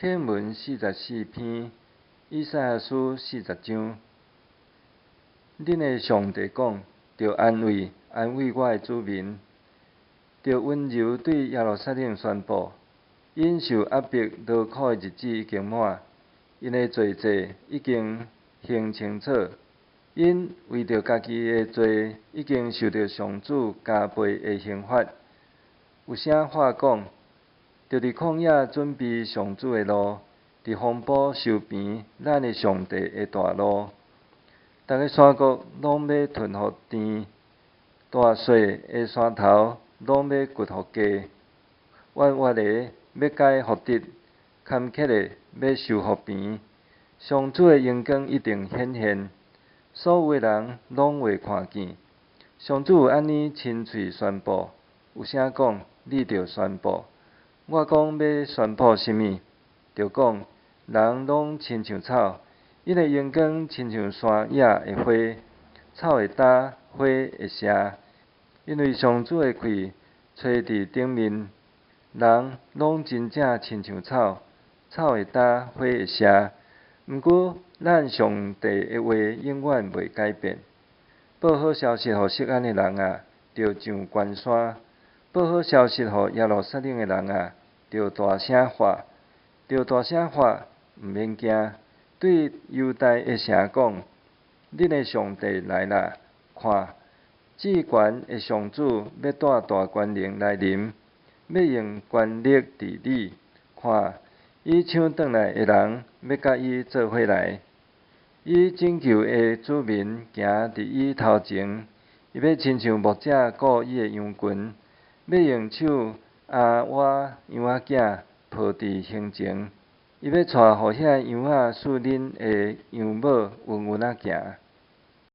課文44篇，以賽亞書40章。恁的上帝講：著安慰，安慰我的子民，著溫柔對耶路撒冷宣布：𪜶受壓迫勞苦的日子已經滿，𪜶的罪債已經還清楚。𪜶為著家己的罪，已經受著上主加倍的刑罰。有聲喊講：著佇曠野準備上主的路，佇荒埔修平咱的上帝的大路。逐个山谷攏欲吞予甜，大細的山頭攏欲掘予低，彎彎的欲改予直，坎坷的欲修予平。上主的榮光一定顯現，所有的人攏會看見。上主有按呢親喙宣布，有聲講：你著宣布。我講欲宣布啥物？著講人攏親像草，𪜶的榮光親像山野的花，草會焦，花會謝。因為上主的氣吹佇頂面，人攏真正親像草，草會焦，花會謝。毋過，咱上帝的話永遠袂改變。報好消息予錫安的人啊，著上懸山；報好消息予耶路撒冷的人啊，著大聲喊，著大聲喊，毋免驚。對猶大的城講：恁的上帝來啦！看，至懸的上主欲帶大權能來臨，欲用權力治理。看，伊搶轉來的人欲佮伊做伙來，伊拯救的子民行佇伊頭前，伊欲親像牧者顧伊的羊群，欲用手阿倚羊仔囝抱佇胸前，伊欲帶予遐羊仔飼恁的羊母穩穩仔行。